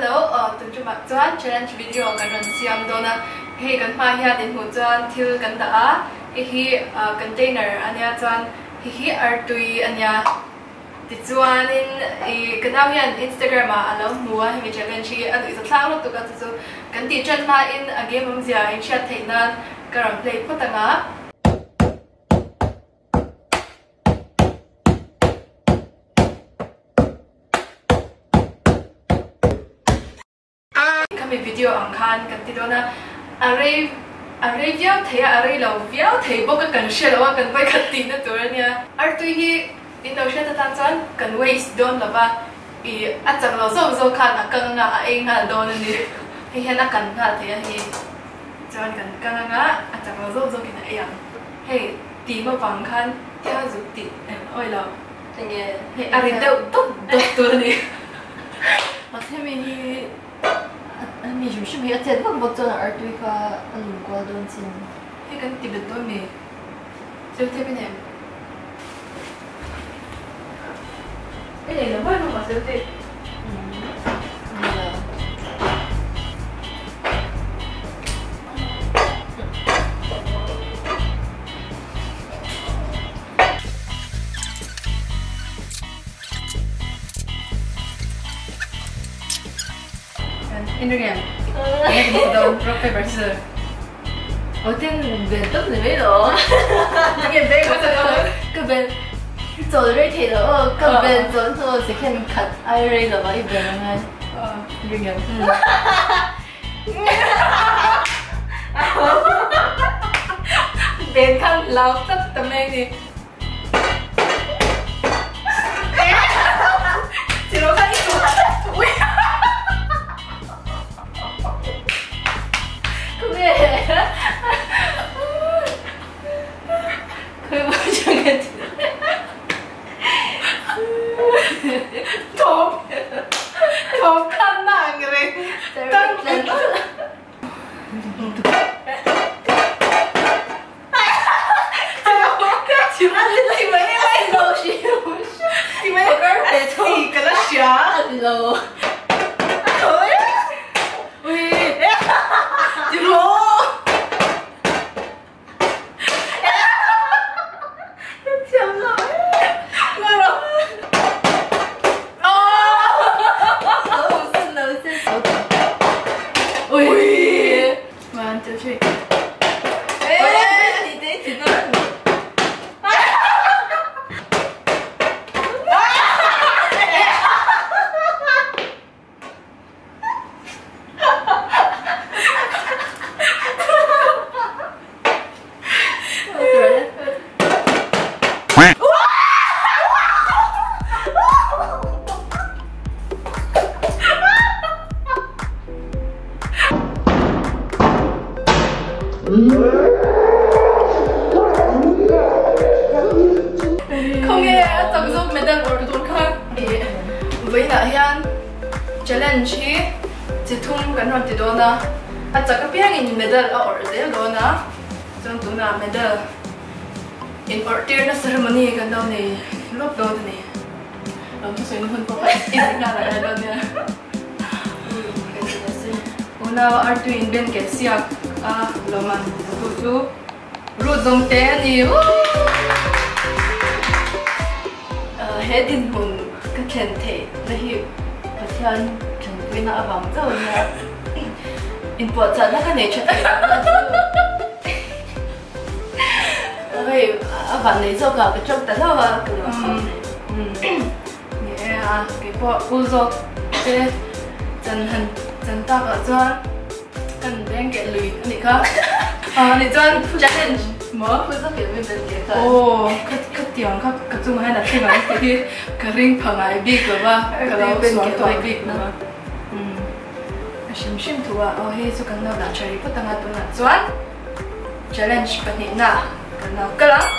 Hello aw tun tumah chuan challenge video kan rawn siam dawn a, hei kan hma hian in hmuh chuan thil kan dah a, hei hi container a nia chuan hei hi artui a nia tichuanin ih ka nau hian Instagram ah a lo hmu a hemi challenge hi a nuihza thlak lutuk a chu chu kan tih tan hmain a game awmzia in hriat theih nan ka rawn play phawt ang a. Khami video ang khan kan ti dawn a, a rei a rei viau thei a, a rei lo viau thei bawk a kan hre lo a, kan vawikhat tihna tur a nia. Artui hi in lo hriat atan chuan kan waste dawn lo va, ih a chak lo zawk zawk khan a kang anga a ei nghal dawn a ni. Hei hian a kan nghal thei a hei chuan kan kang anga a chak lo zawk zawkin a ei ang. Hei tih mavang khan tia zuk tih em awi lo. Enge hei a ri deuh dawp dawp tur a ni. Mahse hemi hi hemi hrim hrim hi a chet vak vak chuan a artui kha a lum kual dawn chin. Hei kan ti bet dawn mi? Seltape in em? I nei lo mai bawk a seltape. Ni lo. Instagram. Rock paper scissors. Ồ tiên về tốc thì mấy đó. Nghe về có thật không? Cái bên走瑞铁的哦，个边走走谁看看艾瑞的吧，一边来。 Instagram. Bên khăn lao tất tầm em đi. Chỉ nó khăn ít rồi. 그게 그게 뭐죠? Thộp Thộp khăn nặng rồi. Tăng Hello. Ui. 1, 2, 3. Không nghe tầm giúp mình đang ở tuần khác với lại hian challenge hi chỉ thum kan ron ti dona a chaka piang in medal a or zel dona chuan tuna medal in or tir na ceremony kan do nei lop do ni lo thu soi hun pawh in nga la do nia una artu in ben ke siak a loman tu chu ru zong te ani. He din hmun ka thlen theih na hi Pathian tanpuina avang chauh ania inpuahchahna ka nei tha thei lo na chu hei a van nei zawk ah ka chawk ta hlauh a ka lo chhuak nei. Ni e a keipawh u zawk te chan han chan tak ah chuan kan beng keh lui a nih kha a nih chuan challenge maw u zawk in min beng keh kha. Aw kha tiang kha ka chungah hian a thleng ang tih hi ka ring pha ngai bik lo va ka lo sual tawh bik lo va a hrim hrim thu a aw hei chu kan lo dah tha rih phawt ang a tunah chuan challenge pahnihna kan lo kal ang.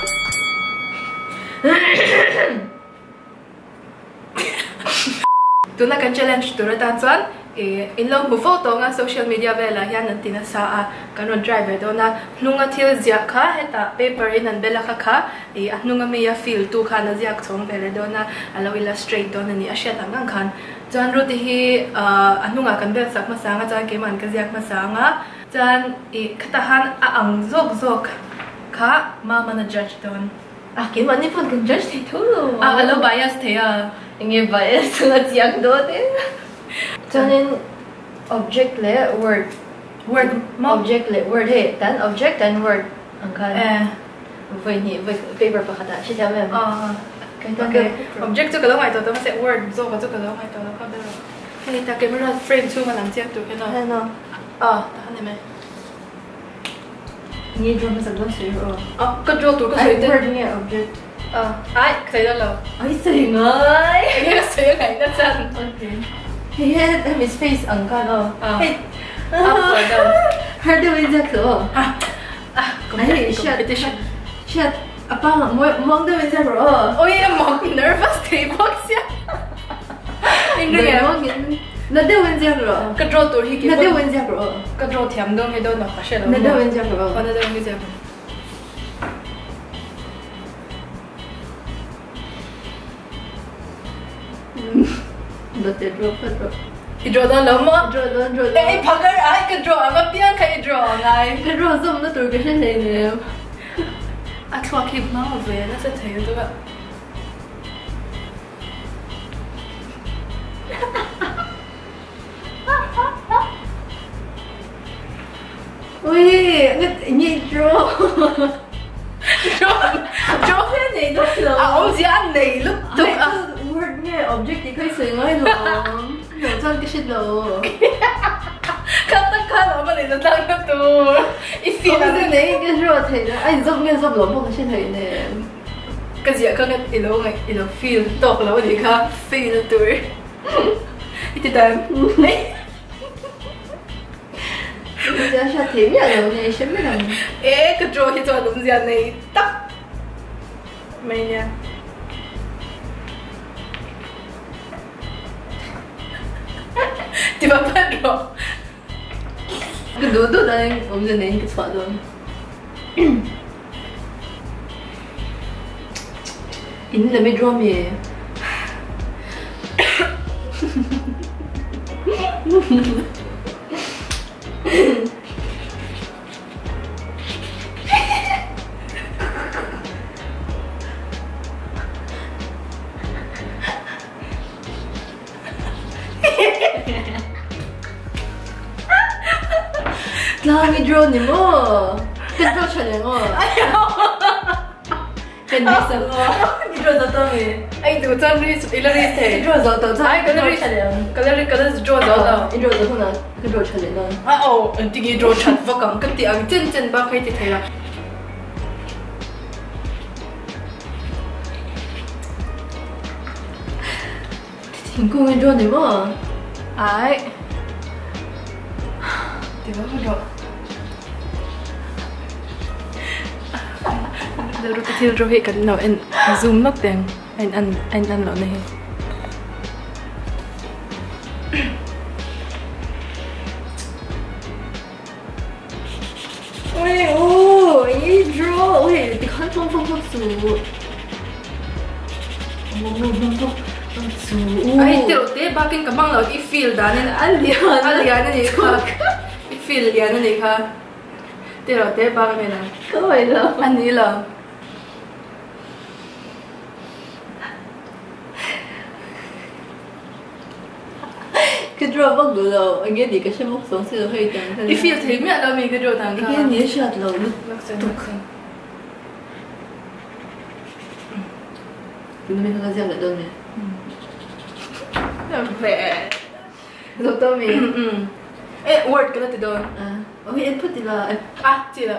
Tuna kan challenge tur atan chuan ih in lo hmu fo tawng a social media velah hian an ti nasa a kan rawn try ve dawn a hnunga thil ziah kha hetah paper in an bel a kha kha ih a hnunga mi a fill tu khan a ziak chhawng ve leh dawn a a lo illustrate dawn a ni a hriat ang ang khan Chuan Ruth-i hi a hnungah kan bel sak hmasa ang a, chuan keimah an ka ziak hmasa ang a. Chuan ih khatah khan a ang zawk zawk kha Mama'n a judge dawn. A keimah ni pawn kan judge thei tho lo. A a lo bias thei a. Enge bias a chiang dawn e. Chuanin object leh word. Word maw? Object leh word hei tan object tan word ang khan. Eh. Vawi hnih vawi paper pakhat ah hrethiam em? Aw okay. Object chu ka lo ngaihtuah tawh mahse word zawk ah chu ka lo ngaihtuah lo kha ber a. Hei ta camera frame chhung a lang chiang tur hian aw. Aw ta han em e. Nge draw hmasak dawn sawi rawh aw. Aw ka draw tur ka sawi te. Word nge object? Aw ai ka sawi dawn lo. Ai sawi ngai. Enge ka sawi a ngaihna chan. Okay. Hei he hemi space ang khan aw. Hei up or down. Har deuh in ziak tawh aw. Competition. Hriat a pang ah muang deuh in ziak rawh aw. Oi a mak nervous thei bawk sia. Inring em? Na deuh in ziak rawh. Ka draw tur hi Na deuh in ziak rawh aw. Ka draw thiam dawn nge dawn lo ka hre lo. Na deuh in ziak rawh aw. Na deuh in ziak rawh. Dawt draw phawt rawh. I draw dawn lo maw? Draw dawn, draw dawn. Eh, i phakar ai ka draw ang apiang kha i draw ang ai. Ka draw zawmna tur ka hre hleinem. A thluak hi hmang ve nasa thei lutuk a. Ui, nge draw. Draw, draw He nei dawn lo. A awmzia a nei lutuk a. Word nge object tih kha i sawi ngai lo. Lo chuan ka hre lo. Kha tak khan awm a nei na tlang na tur. I feel ang. Awmzia nei ka draw thei lo. A inzawm nge zawm lo pawh ka hre thei nen. Ka ziah kha i lo ngaih i lo feel tawk lo a nih kha. Feel na tur. I ti dan. Awmzia hriat thei miah lo nge i hre mai ang. E ka draw hi chuan awmzia nei tak mai nia. Ti va phat rawh. Ka duh duh danin awmzia neiin ka chhuah dawn. In lam i draw mi? Tlang i draw ni maw? Kan draw tha leh maw? Kan mix ang aw. I draw zo tawh mi? Ai duh chuan ri i la ri thei. I draw zo tawh chuan Ai ka la ri tha leh ang. Ka la ri ka la draw zo lo. I draw zo hunah ka draw tha leh dawn. A aw engtin i draw that vak ang ka ti ang chen chen bak kha i ti thei la. Thingkung i draw ni maw? Ai. Ti va ka draw. Rilru te thil draw hi kan lo en zoom lawk teng a in an a in an loh na hi. Ui u i draw ui tikhan fawm fawm fawm su. Ai tirh te bakin ka hmang lo i feel dan in a lian a lian a nih kha i feel lian a nih kha tirh te bak a ni lo ka hawi lo a ni lo. Ka draw vak duh lo enge ni ka hre bawk sawng si lo hei tiang i feel thei miah lo mi ka draw dan kha enge ni a hriat lo lutuk. Tuna mi kha ka ziak leh dawn nge? Ve. Zo tawh mi? E word ka la ti dawn. Ok en phawt ila. Ah chi lo.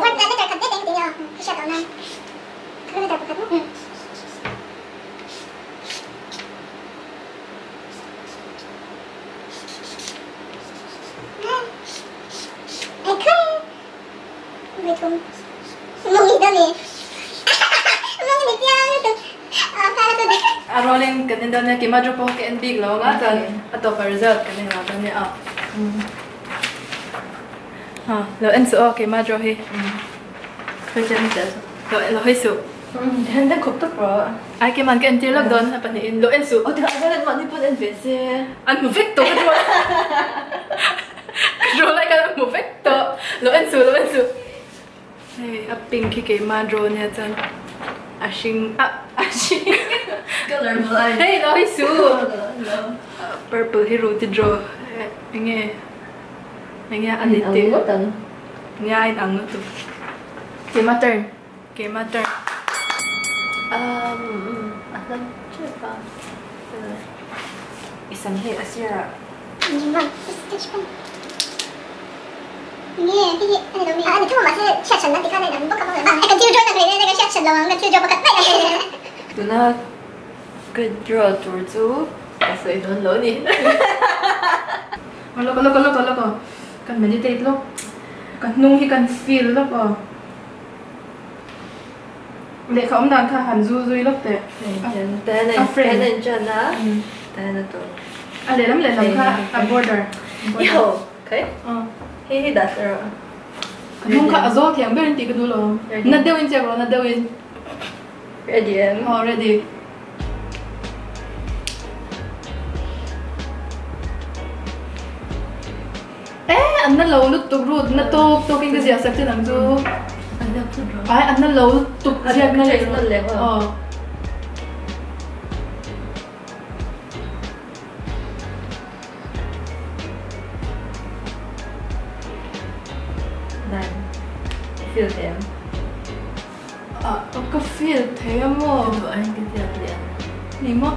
Word letter khat vek eng ti nge aw ka hriat loh nan ka letter pakhat maw. A rualin kan en dawn nia keimah draw pawh ka en bik lo anga chuan a tawpa result kan en lo dawn nia aw. Ha lo en suh aw keimah draw hi. Lo hawi suh. Then then khawp tawp rawh. Ai keimah ka entir lawk dawn a pahnihin lo en suh. Aw tikah hian mahni pawn en ve se. An hmu vek tawh ka draw ka draw lai khan an hmu vek tawh lo en suh lo en suh. Hei a pink hi keimah draw nia chuan a hring a a hring colour blind hei lo hi suh purple hi ruti draw enge enge a ni tih nia a inang lutuk keimah turn. Keimah turn. Um a hlam tep a i sam hei a sir ah. Nima i sketch pen nge hi hi ani lo mi a ani thu mahse hriat hran nan tikhan a inang bawk a bawk a kan thil draw na hle hle ka hriat hran lo ang kan thil draw pakhat mai a. Tuna ka draw tur chu ka sawi dawn lo ni. Lawk lawk lawk lawk kan meditate lawk ka hnung hi kan feel lawk aw. Lehkha awm dan kha han zu zui lawk teh. A frame. A lehlam lehlam kha a border. Ka hnung kha a zawl thiang ber in tih ka duh lo. Na deuh in chiak rawh na deuh in. Ready em? Aw ready. Eh an na lo lutuk rut na tawk tawk in ka ziah sak che nang chu. Ai an na lo lutuk ziak na leh aw. Dan feel thei ang. Ah ka feel thei a maw. Ka duh aiin ka ziak leh ang. Ni maw?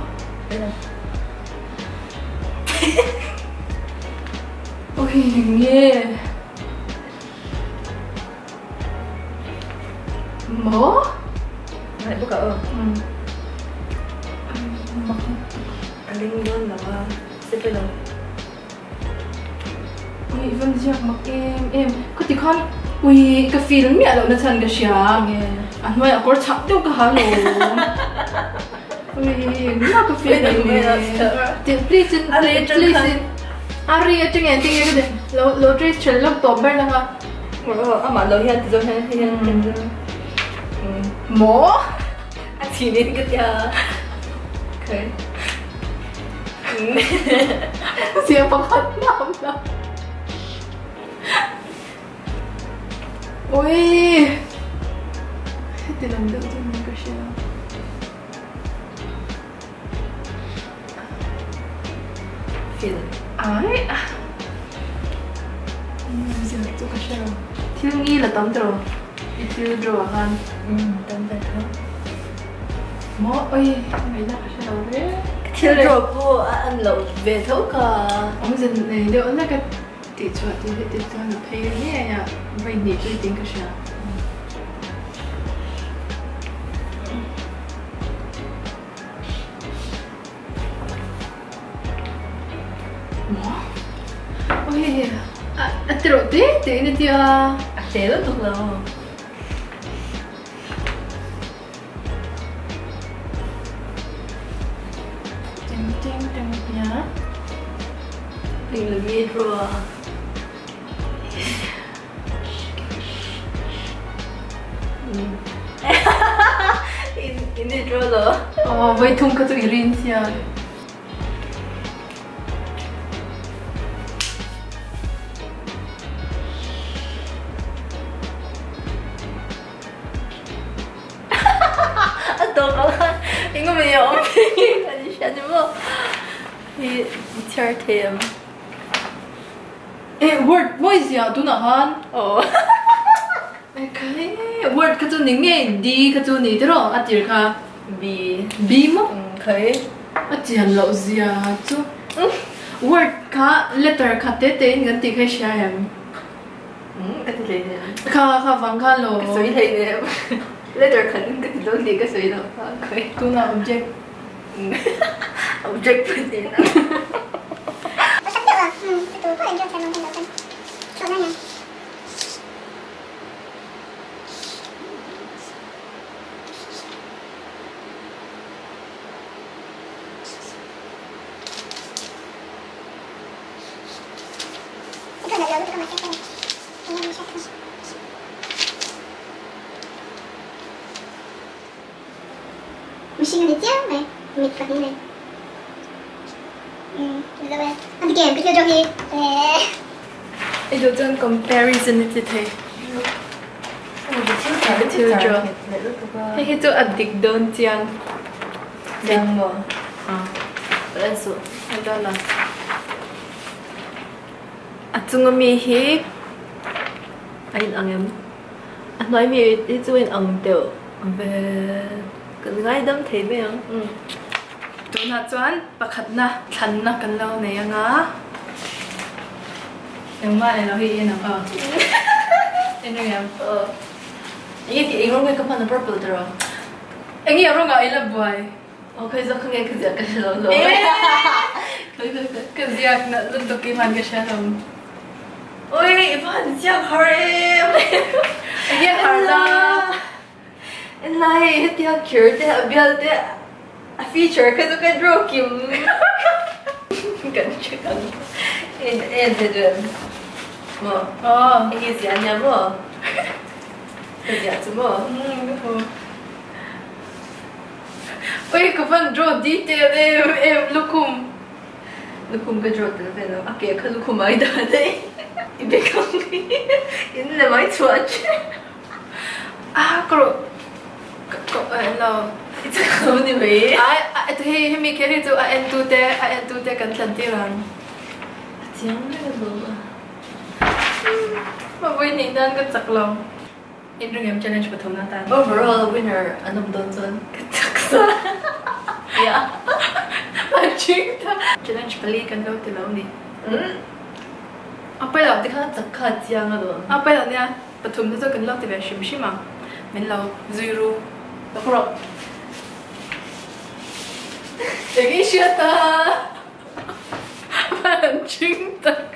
Oi nge Maw? Ngaih bawk a aw. A ling dawn lo a, se pawh lo. Ui i van ziak mak em em. Khati khan ui ka feel miah loh na chhan ka hria. A hnuaiah kawr chhah deuh ka ha lo. Ui engmah ka feel lo ni. Please in please in a ri atang en tinge ka ti lo lo trace then lawk tawp ber laka. Amah lo hian ti zawng hian hian kan chu. Maw? A chhin in ka tia. Okay. Zia pakhat nam la. Ui. Heti lam deuh chu ni ka hria. Feel. Ai. Zia chu ka hria lo. Thil ngi la tam tawh. I thil draw ah khan. Tam ve tho. Maw oi ngaihna ka hre lo re. Thil draw pawh a an loh ve tho kha. Awmze nei deuh lek a tih chhuah tih hi tih chuan a phei ngei a vawi hnih chu i tiin ka hria. Maw oi a ti rawh te te in a tia. A te lutuk lo. Ting ting ting nia. Eng la mi rua. In i draw lo. Aw voi thum kha chu i rin sia. A tawp ang a engemaw a awm phei a ni hria ni maw hi chhiar thei em. Eh word mawi zia tunah khan aw ekhai word kha chu ni nge D kha chu ni tiraw a tir kha B B maw khai a chian loh zia chu word kha letter kha te te in kan tih kha i hria em. Ka ti hlei nem. Kha kha vang khan lo. Ka sawi hlei nem. Letter khat in ka ti dawn tih ka sawi lo kha khawi. Tunah object. Object pahnih na. Awlsam deuh a, chu tur pawh enjoy thiam ang hian lo chuan thlawhna nia. Mihring a ni chiang mai, mit pahnih nei. Umm, zo e. A ti kem, ka thil draw hi eh. I duh chuan comparison i ti thei. Ka thil draw. Hei hi chu a dik dawn chiang. Chiang maw? A en suh. A dawn a. A chunga mi hi a inang em? A hnuai mi hi chu a inang deuh ve. Kan ngaidam thei mai ang. Tunah chuan pakhatna thlanna kan lo nei anga engmah elo hi i en ang aw. En reng em? Aw. Enge tih eng rawng nge ka hman a purple tiraw? Enge a rawngah i la buai? Aw khawi zawk kha nge ka ziak ka hre lo lo. Khawi khawi khawi. Ka ziak nalh lutuk i hman ka hre lo. Oi i va han ziak har em. Enge har la? En lai hei hetia kher te a bial te a feature kha chu ka draw kim kan check ang en en te chuan maw aw enge zia ania maw ka ziah chu maw oi ka van draw detail em em lukhum lukhum ka draw tel ve lo a ke kha lukhum ai dan daih i bek ang hi in lem ai chhuah che. Ah ka rawh ka ka eh lo I chak lo ni mai. Ai a hei hemi kher hi chu a en tu te a en tu te kan thlan tir ang. A chiang reng a lawm a. Ma vawi hnih nan ka chak lo. In ring em challenge pathum na tan. Overall winner an awm dawn chuan ka chak sa. Yeah. A ching ta. Challenge pali kan lo ti lo ni. A pawi lo. Tikhan chak kha a chiang a lawm. A pawi lo nia. Pathum te chu kan lo ti ve hrim hrim ang, min lo zui ru bawk rawh. Eng i hriat a? Van ching tak.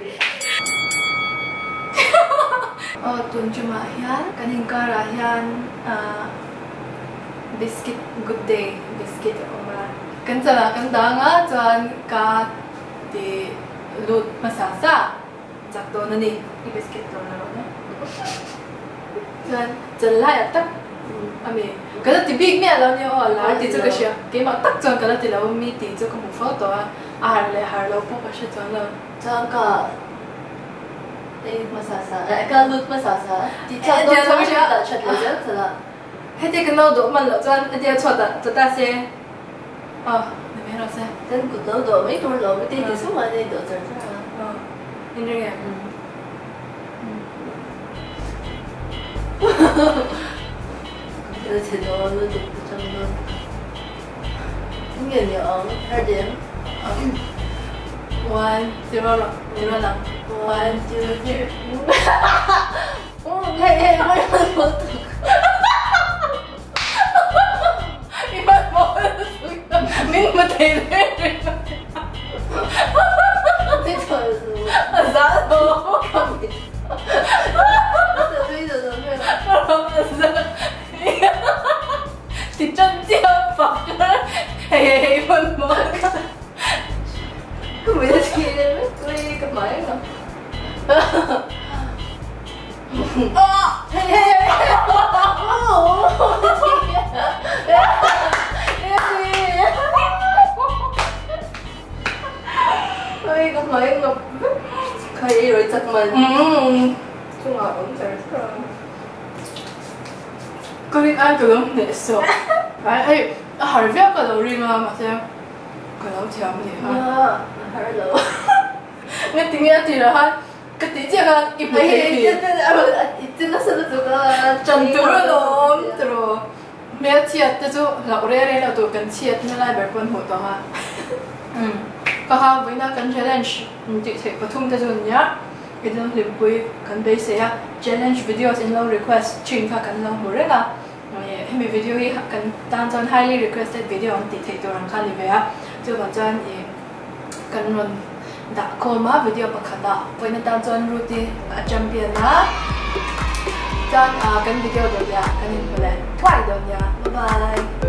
Aw tun tumah hian kan inkarah hian biscuit good day biscuit a awm a. Kan chalah kan dang a chuan ka ti lut hmasa sa. Chak dawn a ni, i biscuit dawn la rawh na. Chuan chal laiah tak a mi ka la ti bik miah lo nia aw a lar tih chu ka hria, keimah tak chuan ka la ti lo mi tih chu ka hmu fo tawh a, a har leh har lo pawh ka hre chuang lo. Chuan ka ei hmasa sa, ka lut hmasa sa tih thlak dawn chuan ka dah that leh zel thlala. Heti ka no dawh hman loh chuan hetia chhuat ah tla ta se aw ni mai rawh se. Chuan kut lo dawh mai tur lo heti ti sum ah nia i dawh char char a. Aw in ring em? Ka thil chhe dawn lutuk ka chang dawn. Nge ni ang har dem. One zero zero lang. One two three. Hei hei hei I hman maw min hmu thei le A zal lo Ti chan chiah pak Hei hei hei hman maw Ka mui na thi le ka hmai ang. Ôi ka hmai ngap vek khai ei rồi chak man Chungah awm char char a. Ka rin ai ka lo hneh sawh. Ai hei a har viau ka lo ring a mahse ka lo thiam a ni kha. Nia a har lo. Nga tinge a tirah khan Ka tih chiah khan i hmu thei hi. I ti nasa lutuk a. Chan tur alawm tiraw. Hmel chhiat te chu hlauh reng reng lo tur kan chhiat na lai ber pawn hmuh tawh a. Ka ha vawiina kan challenge tih theih pathum te chu nia in lo hlimpui kan beisei a. Challenge videos in lo request thin kha kan lo hmu reng a. Hemi video hi kan tan chuan highly requested video an tih theih tur ang kha a ni ve a. Chuvang chuan i. Kan rawn dah khawm a video pakhat ah vawiin atan chuan Ruth-i a champion a chuan kan video dawt leh ah kan inhmu leh thuai dawn nia bye bye.